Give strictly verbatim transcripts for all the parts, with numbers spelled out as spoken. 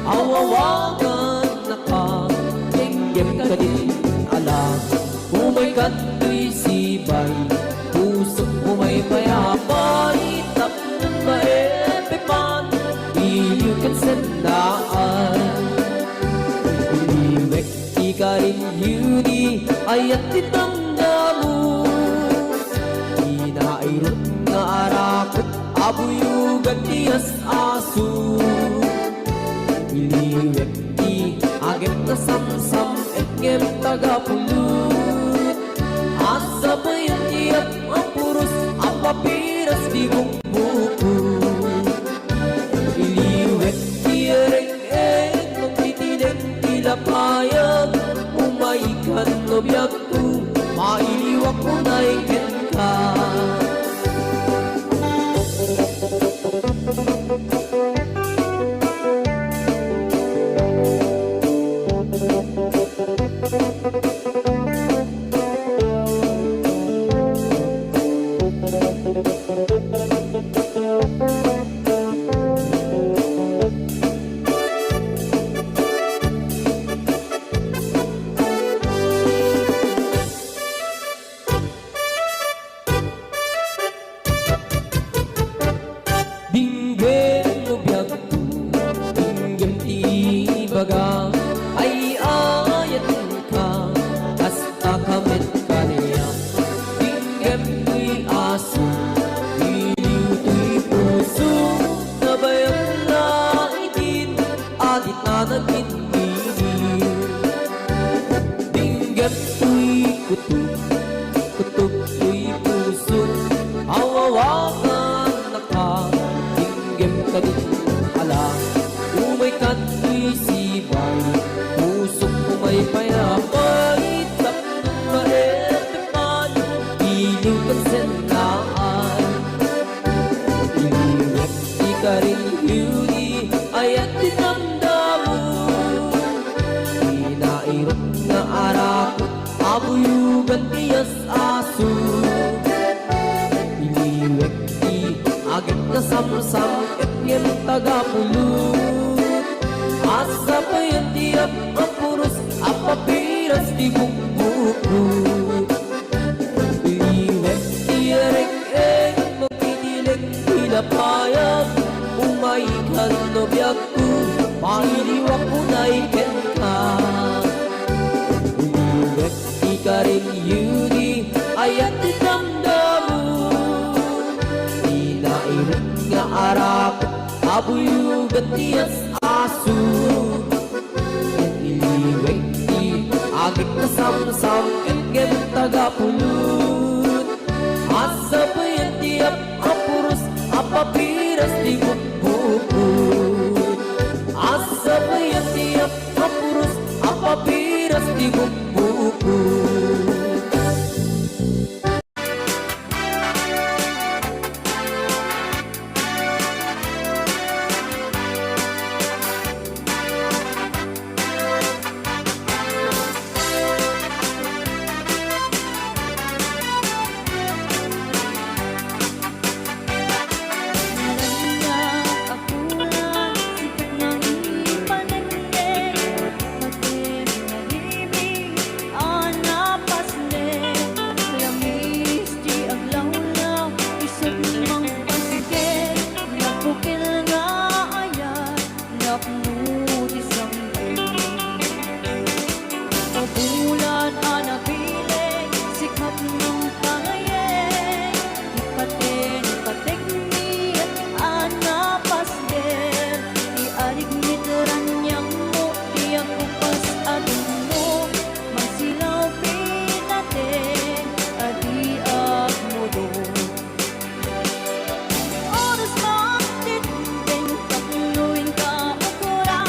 Awawagannaka, denggem kadin ala. Umay kadtoy sibay, pusok umay payapay, tapno maepepan, iliw ken sennaan. Iliwek ti karin Judy, ayat ti tamdamo. Ti nairut nga arakut, abuyogan ti as-aso. Iliwek ti agek nga samsam, ngem taga pulot. Asabayan ti ap-, a puros a papiras ti bukbukot. Iliwek ti ereng-ereng, mangtitineng ti lapayag, umaykan no biagko, mailiwak unay kenka. Dinggem no biagko, dinggem ti ibaga, ay-ayatenka, kasta ka met kaniak. Dinggem toy aso, iliw toy puso, nabayag na idin, adit na nagin-, Dinggem toy kutob, kutob toy puso, awawagannaka, dinggem kadin ala, umay kadtoy sibay, pusok umay payapay, tapno maepepan, iliw ken sennaan. Iliwek ti karin Judy, ayat ti tamdamo. Ti nairut nga arakut, abuyogan ti as-aso. Iliwek ti agek nga samsam, ngem taga pulot. Asabayan ti ap-, a puros a papiras ti bukbukot. Iliwek ti ereng-ereng, mangtitineng ti lapayag, umaykan no biagko, mailiwak unay kenka. Iliwek ti karin Judy, ayat ti tamdamo. Ti nairut nga arakut, abuyogan ti as-aso. Iliwek ti agek nga samsam, ngem taga pulot. Asabayan ti ap-, a puros a papiras ti bukbukot. Asabayan ti ap-, a puros a papiras ti bukbukot. Napno ti sangpet. O bulan a nabileg, sikat nga pangayeg, ipateng-patekmi a napasder. Ti arigmi ti raniagmo, ti agkupas a dummo, masilaw pinateg a di agmudor. Oras man ti dinding, tapno inka ukura,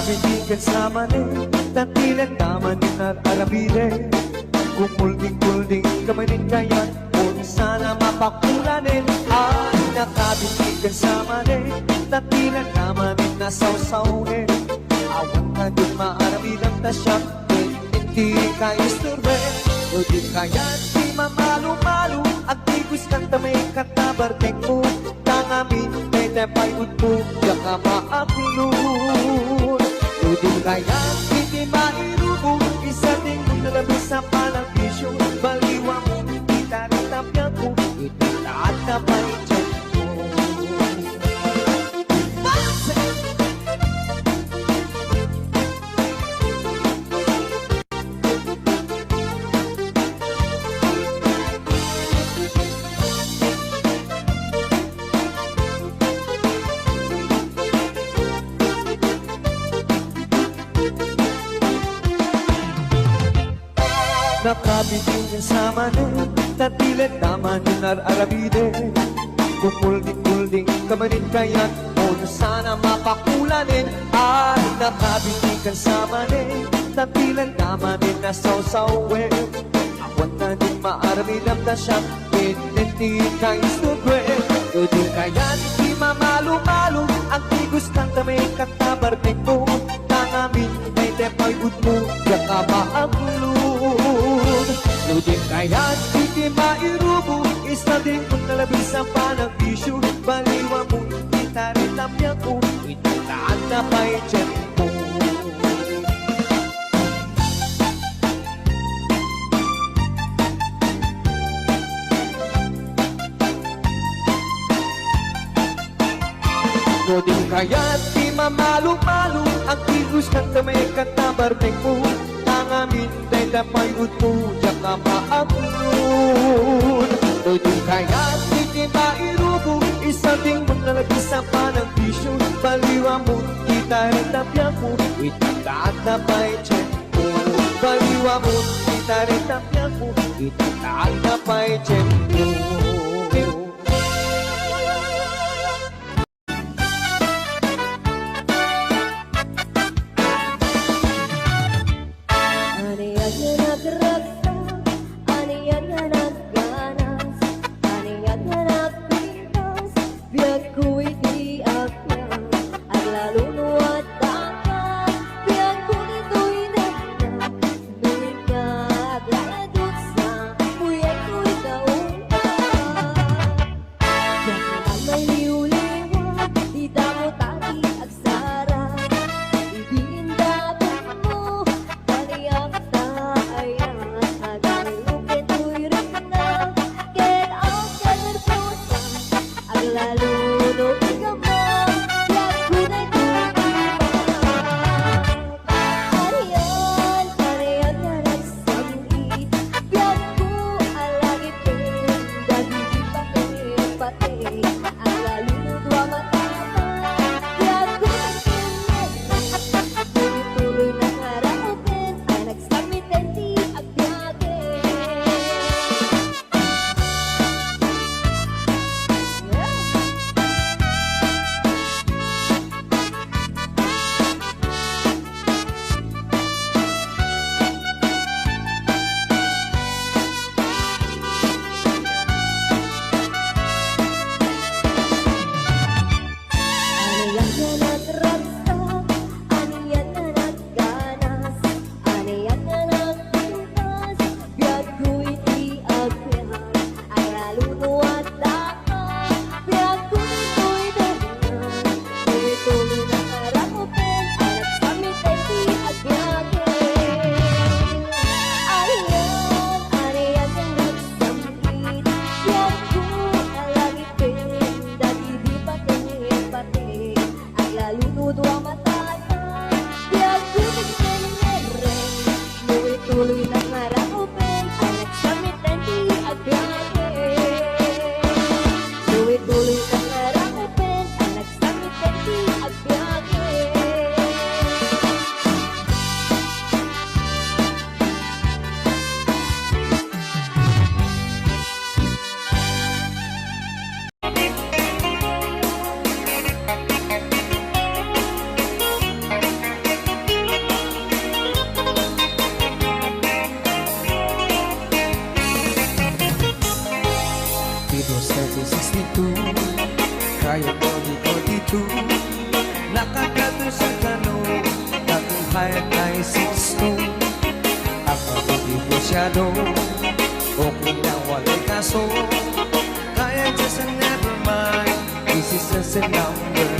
Bibigan sa manen, tatilan ta manen ar-arabiden. Kumulding-kulding ka manen kayat, unsan a mapakulanen. Ay, nakabibigan sa manen, tatilan ta manen nasawsawnen. Awan ka din maaramidan ta siak, ket iti ka istorben. No di kayat ti mamalu-malu, agtigus kan ta maikkat ta bartekmo. Tangamin, dayta pay udmo, diak a maaklon. No di kayat iti mairubo, isadingmo na labis a panagbisio, baliwamon ti tarita biagmo, iti taadda pay tiempo. Nakabitin sa manen, tatilan ta manen ar-arabiden. Kumulding-kulding ka manen kayat, unsan a mapakulanen. Ay, nakabitin sa manen, tatilan ta manen nasawsawen. Awan ta din maaramidan ta siak, ket iti ka istorben. No di kayat ti mamalu-malu, agtigus kan ta maikkat ta bartekmo. Tangamin, dayta pay udmo, diak a maaklon. No di kayat iti mairubo, isadingmo na labis a panagbisio, baliwamon ti tarita biagmo, iti taadda pay tiempo. No di kayat ti mamalu-malu, agtigus kan ta maikkat ta bartekmo. Tangamin, dayta pay udmo, diak a maaklon. No di kayat iti mairubo, isadingmo na labis a panagbisio, baliwamon ti tarita biagmo, iti taadda pay tiempo. Baliwamon ti tarita biagmo, iti taadda pay tiempo. Ania nga nagragsak, ania nga nagganas, ania nga nagpintas, biagko iti agpayag, aglalunod a dakkel, biagko ditoy dakkel, no ika aglaladutsa, uyayko ikaw. Ay, forty forty-two, nakakadusag kano, nakuhay kay Sixto. Ako di masyado, okay na walay kaso. Kaya just never mind, this is just a number.